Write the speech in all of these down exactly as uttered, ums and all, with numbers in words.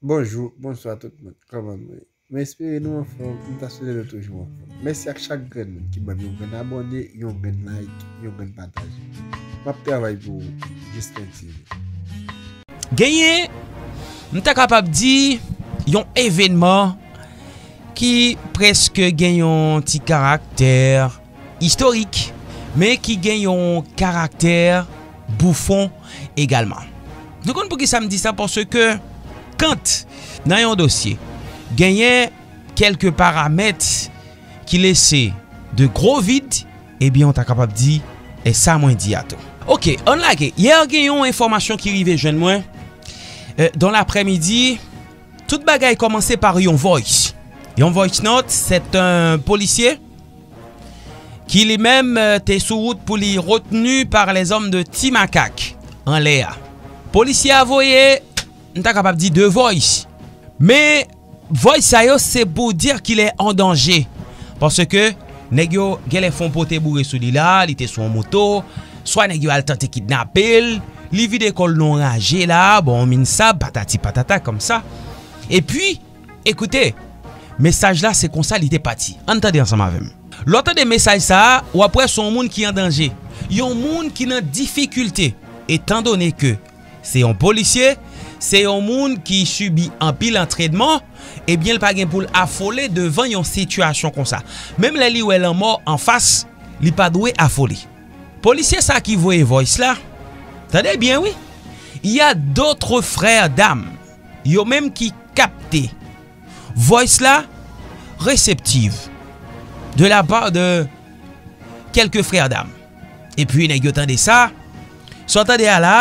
Bonjou, bonswa tout moun. Kòman nou ye? M espere nou anfòm, m ta swete nou toujou anfòm. Mèsi ak chak grenn moun ki ban m yon grenn abòne, yon grenn like, yon grenn pataje. M ap travay pou ou, Justin T V. Genyen, m ta kapab di, yon evènman ki prèske gen yon ti karaktè istorik, men ki gen yon karaktè boufon egalman. Nou konn poukisa m di sa? Paske kan nan yon dosye, genyen kèlke paramèt ki lese de gwo vid, ebyen, w ta kapab di, e sa mwen di a tou. Oke, ann lage. Yè, gen yon enfòmasyon ki rive jwenn mwen, euh, dans l'après-midi, tout bagay kòmanse pa yon voice. Yon voice note, c'est un policier ki li menm, euh, te sou wout pou li retenu par les hommes de Ti Makak anlè a. Polisye a voye, m ta kapab di, de voice. Men voice sa yo, se pou dire qu'il est en danger. Paske nèg yo genlè fè yon pote boure sou li la, li te sou yon moto, swa nèg yo al tante kidnape l, li vide kò l nan yon raje la, bon, yon min sab, patati patata, kòmsa. Epi, ekoute, mesaj la, se konsa li te pati. Ann tande ansanm avè m. Lè w tande mesaj sa a, w ap wè se yon moun ki an danje. Yon moun ki nan difikilte. Etandone ke se yon polisye, se yon moun ki sibi anpil antrènman, ebyen, l pa gen pou l afole devan yon sitiyasyon konsa. Menm lè li wè lanmò anfas, li pa dwe afole. Polisye sa ki voye voice la, tande byen wi, il y a d'autres frères d'armes, yo menm ki kapte voice la, réceptive de la part de quelques frères d'armes. Epi nèg yo tande sa, sa w tande a la,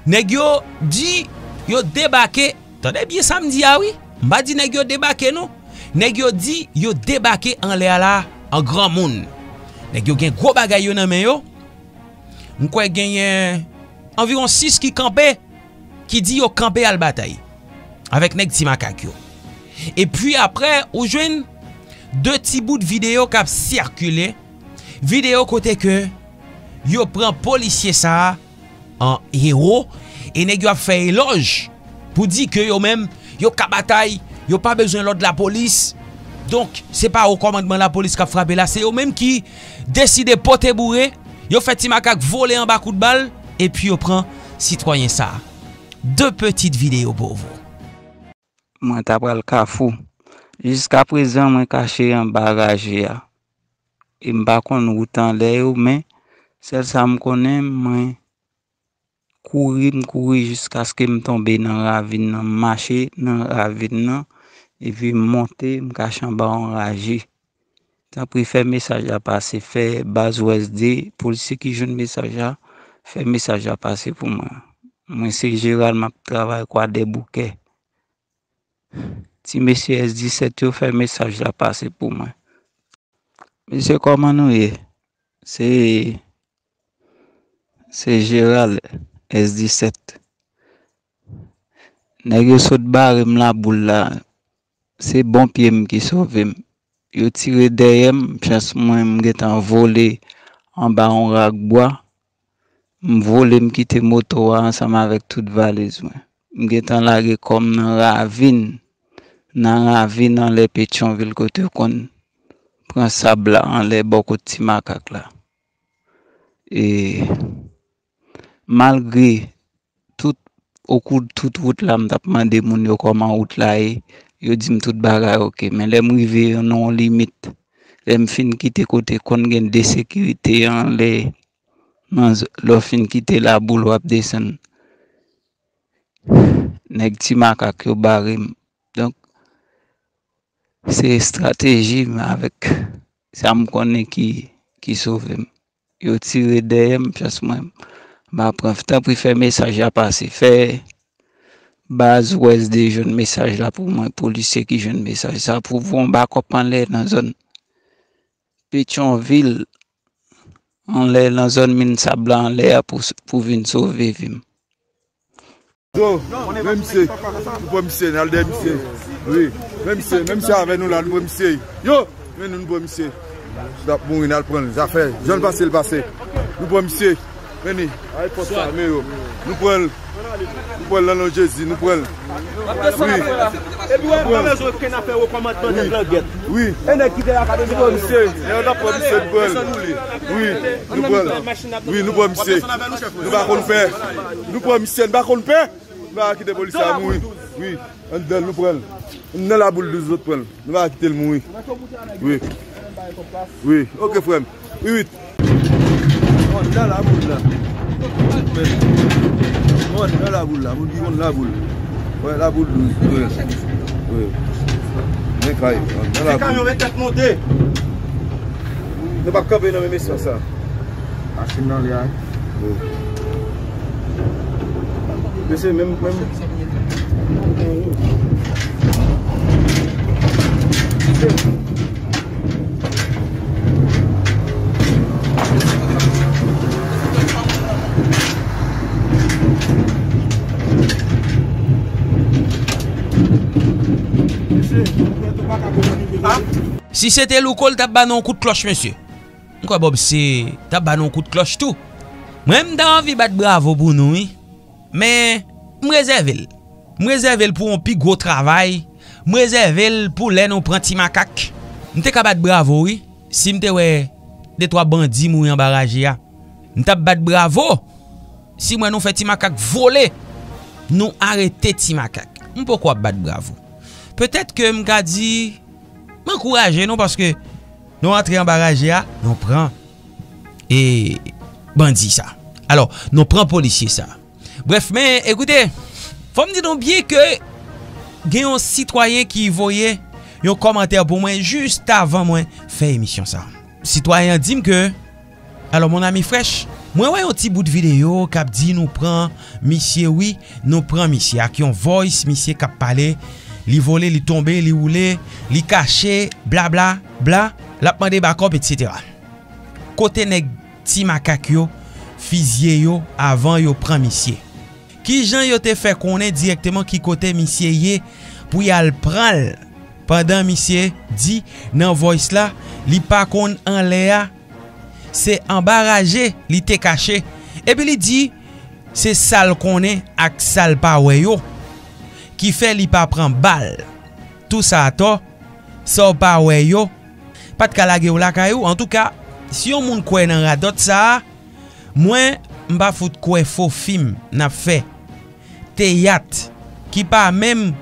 nèg yo di yo debake. Tande byen sa m di a wi. M pa di nèg yo debake non. Nèg yo di yo debake anlè a la an granmoun. Nèg yo gen gwo bagay yo nan men yo. M kwè genyen anviwon sis ki kanpe, ki di yo kanpe al batay avèk nèg Ti Makak yo. Epi apre, ou jwenn de ti bout videyo k ap sikile, videyo kote ke yo pran polisye sa a an ewo, e nèg yo ap fè elòj pou di ke yo menm, yo ka batay, yo pa bezwen lòd lapolis. Donk, se pa wo kòmandman lapolis k ap frape la, se yo menm ki deside pote boure, yo fè Ti Makak vole anba kout bal, epi yo pran sitwayen sa a. De petites vidéos pour vous. Mwen ta pral Kafou. Jiskaprezan, mwen kache anba raje a. E m pa konn wout anlè yo, men sèl sa m konnen, mwen kouri, m kouri jiskaske m tonbe nan ravin nan, m mache nan ravin nan, epi m monte, m kache anba yon raje. Tanpri fè mesaj la pase, fè baz W S D, polisye ki jwenn mesaj la, fè mesaj la pase pou mwen. Mwen se Jeral, m ap travay Kwadèboukè. Ti mesye S disèt yo, fè mesaj la pase pou mwen. Mesye, kòman nou ye? Se, se Jeral, S disèt. Nèg yo sot bare m laboul la. Se bon pye m ki sove m. Yo tire dèyè m, chans mwen, m gentan vole anba yon rak bwa. M vole, m kite moto a ansanm avèk tout valiz mwen. M gentan lage kò m nan ravin, nan ravin anlè Petyonvil kote yo konn pran sab la, anlè bò kot Ti Makak la. E malgre tout, okou tout wout la, m t ap mande moun yo kòman wout la ye, yo di m tout bagay oke. Men lè m rive nan yon limit, lè m fin kite kote konn gen de sekirite anlè, nan z-, lè w fin kite laboul w ap desann, nèg Ti Makak yo bare m. Donk, se estrateji m avèk sa m konnen ki, ki sove m. Yo tire dèyè m, chans mwen, m pa pran. Tanpri fè mesaj la pase. Fè baz W S D jwenn mesaj la pou mwen, polisye ki jwenn mesaj sa, pou voye yon bakòp anlè nan zòn Petyonvil, anlè nan zòn min sab la anlè a pou, pou vin sove vi m. Yo, men misye, nou pran misye, n al dèyè misye. Wi, men misye, men misye avè nou la, nou pran misye. Yo, men nou, nou pran misye. L ap mouri, n al pran l. Zafè, jan l pase, l pase. Nou pran misye. Men li, ay pòt sa, men yo. Nou pran l. Nou pran l nan non Jezi, nou pran l. Wi. Epi wè, nou pran l. Wi. Wi. Nou pran misye. Lè yo t ap pran misye, nou pran l. Wi. Nou pran l. Wi, nou pran misye. Nou pa konn pè. Nou pran misye, nou pa konn pè. Nou pa kite polisye a mouri. Wi. Anndan l, nou pran l. Nan laboul douz, zòt pran l. Nou pa kite l mouri. Wi. Wi. Ok, frè m. Wi, wi. Bon, nan laboul la. Bon, nan laboul la. Moun ki konn laboul. Wè, laboul douz. Wi. Wi. Men kay. Nan laboul. Se kamyon men tèt monte. Nou p ap kanpe nan menm espas sa. Machin nan lè a. Mesye, menm, menm. Si se te Louko, l t ap ba nou yon kout klòch, mesye. M kwè Bob se t ap ba nou yon kout klòch tou. Mwen, m ta anvi bat bravo pou nou, wi. Men, m rezève l. M rezève l pou yon pi gwo travay. M rezève l pou lè nou pran Ti Makak. M te ka bat bravo, wi, si m te wè de twa bandi mouri anba raje a. M t ap bat bravo si m wè nou fè Ti Makak vole. Nou arete Ti Makak. M poko ap bat bravo. Petèt ke m ka di, m ankouraje nou paske nou antre anba raje a, nou pran, e, bandi sa. Alò, nou pran polisye sa. Brèf, men, ekoute, fò m di nou byen ke gen yon sitwayen ki voye yon kòmantè pou mwen jis avan mwen fè emisyon sa. Sitwayen an di m ke, alò, mon ami frèch, mwen wè yon ti bout videyo k ap di nou pran misye, wi, nou pran misye, ak yon voice, misye k ap pale, li vole, li tonbe, li woule, li kache, bla, bla, bla, l ap mande bakòp, etsetera. Kote nèg Ti Makak yo fizye yo avan yo pran misye? Kijan yo te fè konnen dirèkteman ki kote misye ye pou y al pran l, pandan misye di nan voice la, li pa konn anlè a, se anba raje li te kache. Epi li di se sa l konnen ak sa l pa wè yo ki fè li pa pran bal. Tou sa atò, sa w pa wè yo pa t ka lage w lakay ou. Antouka, si yon moun kwè nan radòt sa a, mwen, m pa fout kwè fo fim n ap fè, teyat ki pa menm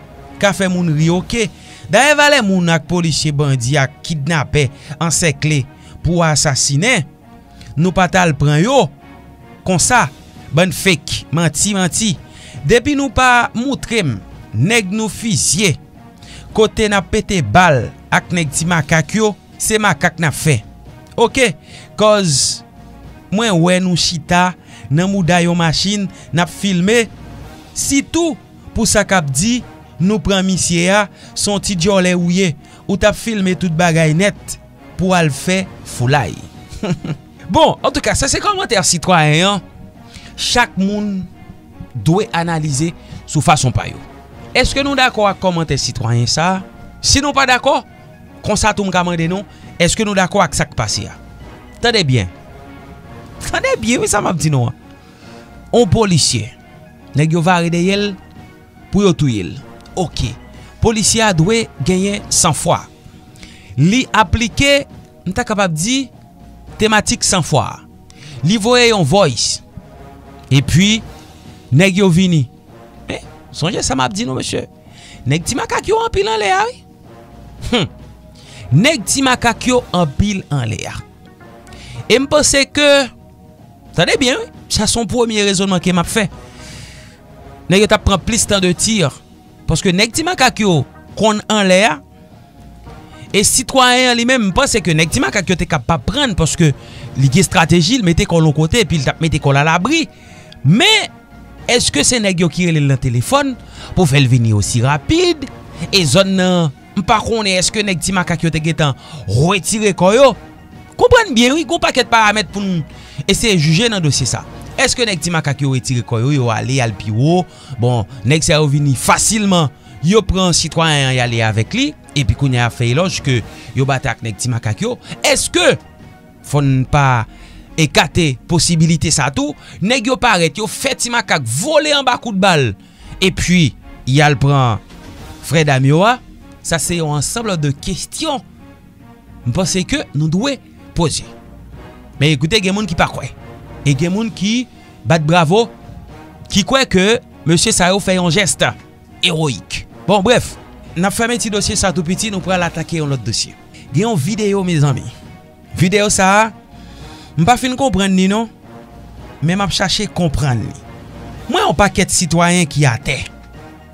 ka fè moun ri, oke. Dayè, valè moun ak polisye, bandi ak kidnapè ansèkle pou asasinen, nou pa t al pran yo konsa, bann fake, manti, manti. Depi nou pa moutre m nèg nou fizye, kote n ap pete bal ak nèg Ti Makak yo, se makak n ap fè. Oke, cause mwen wè nou chita nan mouda yon machin, n ap filme, sitou pou sa k ap di nou pran misye a, se yon ti djòlè ou ye, ou t ap filme tout bagay nèt pou al fè foulay. Bon, antouka, sa se kòmantè sitwayen an. Chak moun dwe analize sou fason pa yo. Èske nou dakò ak kòmantè sitwayen sa a? Si nou pa dakò, konsa tou m ka mande nou, èske nou dakò ak sa k pase a? Tande byen. Tande byen, wi, sa m ap di nou an. On polisye, nèg yo vare dèyè l pou yo touye l. Oke. Polisye a dwe genyen sanfwa. Li aplike, m ta kapab di, tematik sanfwa a. Li voye yon voice. Epi, nèg yo vini. Men, sonje sa m ap di nou, mesye. Nèg Ti Makak yo anpil anlè a, wi. Hmm. Nèg Ti Makak yo anpil anlè a. E m panse ke, tande byen, wi, sa se yon premye rezònman ke m ap fè. Nèg yo t ap pran plis tan de tir. Paske nèg Ti Makak yo konn anlè a. E sitwayen an li menm, m panse ke nèg Ti Makak yo te kapab pran l, paske li gen estrateji, l mete kò l yon kote, epi l t ap mete kò l alabri. Men, èske se nèg yo ki rele l nan telefòn pou fè l vini osi rapid? E zòn nan, m pa konnen èske nèg Ti Makak yo te gentan retire kò yo. Konprann byen, wi, gon pakèt paramèt pou n eseye jije nan dosye sa. Èske nèg Ti Makak yo retire kò yo, yo ale, al pi wo? Bon, nèg sa yo vini fasilman, yo pran sitwayen an, y ale avèk li, epi kounye a y ap fè elòj ke yo batay ak nèg Ti Makak yo. Èske, fò n pa ekate posibilite sa tou, nèg yo parèt, yo fè Ti Makak vole anba kout bal, epi y al pran frè dam yo a, sa se yon ansanm de kesyon m panse ke nou dwe poze. Men ekoute, gen moun ki pa kwè. E gen moun ki bat bravo, ki kwè ke mesye sa yo fè yon jès ewoyik. Bon, brèf, n ap fèmen ti dosye sa tou piti, nou pral atake yon lòt dosye. Gen yon videyo, mezanmi. Videyo sa a, m pa fin konprann li non, men m ap chache konprann li. M wè yon pakèt sitwayen ki atè.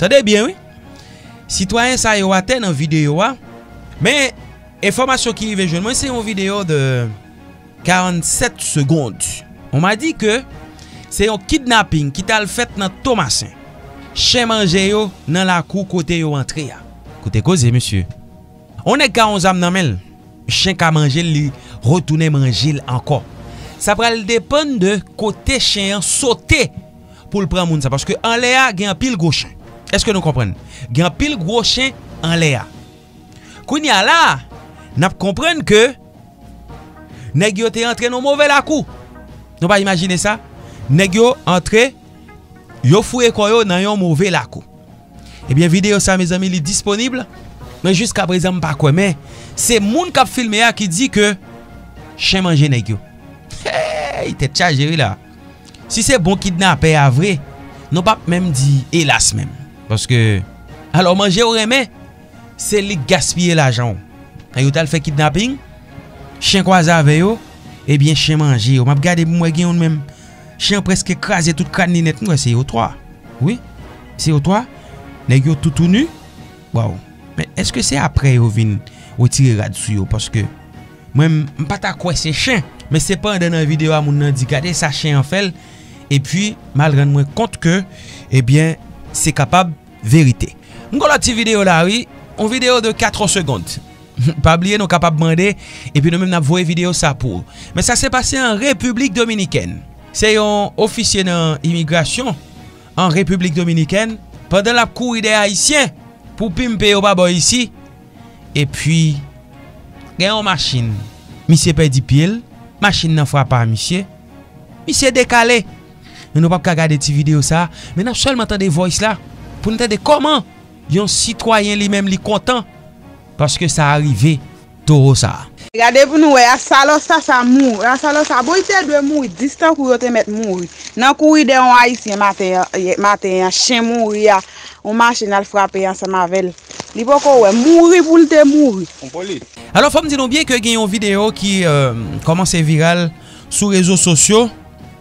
Tande byen, wi. Sitwayen sa yo atè nan videyo a, men enfòmasyon ki rive jwenn mwen, se yon videyo de karannsèt segonn. On m'a dit que se yon kidnaping ki t al fèt nan Tomasen. Chen manje yo nan lakou kote yo antre a. Koute koze, mesye. On nèg ka yon zam nan men l. Chen ka manje l, li retounen manje l ankò. Sa pral depann de kote chen an sote pou l pran moun sa. Paske anlè a, gen anpil gwo chen. Èske nou konprann? Gen anpil gwo chen anlè a. Kounye a la, n ap konprann ke nèg yo te antre nan move lakou. Nou pa imajine sa? Nèg yo antre, yo fouye kò yo nan yon move lakou. Ebyen, videyo sa, mezanmi, li disponib. Men jiskaprezan, m pa kwè. Men, se moun k ap filme a ki di ke chen manje nèg yo. Hey, tèt chaje, wi la. Si se bon kidnapè a vre, nou p ap menm di elas menm. Paske, alò, manje w renmen, se li k gaspiye lajan w. Lè yo t al fè kidnaping, chen kwaze avè yo, ebyen, chen manje yo. M ap gade pou m wè gen youn menm. Chen an prèske kraze tout kràn li nèt. M wè se yo twa. Wi, se yo twa. Nèg yo toutouni. Waw. Men èske se apre yo vin retire rad sou yo? Paske mwen, m, m pa ta kwè se chen. Men sepandan, nan videyo a, moun nan di, "Gade sa chen an fè l." Epi, m al rann mwen kont ke, ebyen, se kapab verite. M gon lòt ti videyo la, wi. Yon videyo de kat segonn. Pa bliye, nou kapab mande, epi nou menm n ap voye videyo sa pou ou. Men sa se pase an Repiblik Dominikèn. Se yon ofisye nan imigrasyon an Repiblik Dominikèn, pandan l ap kouri dèyè Ayisyen pou pimpe yo pa bò isi, epi gen yon machin, misye pèdi pye l, machin nan frape a misye, misye dekale. Men nou p ap ka gade ti videyo sa, men n ap sèlman tande voice la, pou n tande kòman yon sitwayen li menm li kontan paske sa a rive towo sa a. Gade pou nou wè, Asalòs sa, sa mouri. Asalòs sa, bon, li te dwe mouri, dis tankou yo te mèt mouri. Nan kouri dèyè yon Ayisyen maten an, yè, maten an, chen mouri a, yon machin al frape ansanm avè l. Li poko wè, mouri pou l te mouri. Alò, fò m di nou byen ke gen yon videyo ki, euh, kòmanse viral sou rezo sosyo.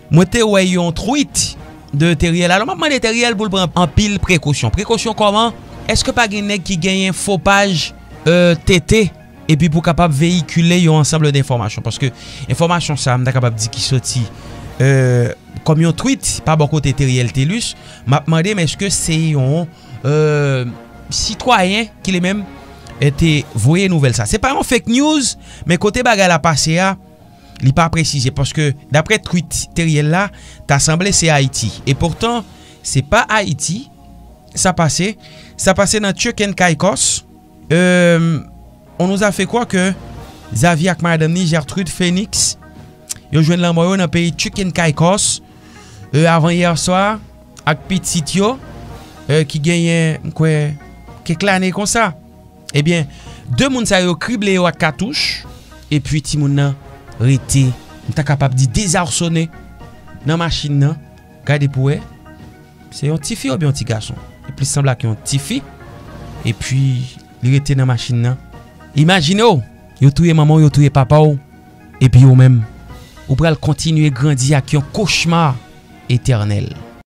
Mwen te wè yon tweet de Teriel. Alò, m ap mande Teriel pou l pran anpil prekosyon. Prekosyon kòman? Èske pa gen nèg ki genyen fo paj, euh, T T, epi pou kapab veyikile yon ansanm de enfòmasyon? Paske enfòmasyon sa a, m ta kapab di ki soti, euh, kòm yon tweet pa bò kote Teriel Thelus. M ap mande, men èske se yon, euh, sitwayen ki li menm, eh, te voye nouvèl sa? Se pa yon fake news, men kote bagay la pase a, li pa presize, paske daprè tweet Teriel la, ta sanble se Ayiti. E poutan, se pa Ayiti sa pase. Sa pase nan Turk and Caicos. Euh, on nous a fait croire que Xavier ak madanm ni, Gertrude Phoenix, yo jwenn lanmò yo nan peyi Turk and Caicos, euh, avan yè swa, ak pitit yo, euh, ki genyen, m kwè, kèk lane konsa. Ebyen, de moun sa yo krible yo ak katouch, epi timoun nan rete, m ta kapab di, dezarsonnen nan machin nan. Gade pou wè, se yon tifi oubyen yon ti gason? Li plis sanble ak yon tifi, epi li rete nan machin nan. Imajine w, yo touye manman w, yo touye papa w, epi ou menm, ou pral kontinye grandi ak yon kochma etènèl.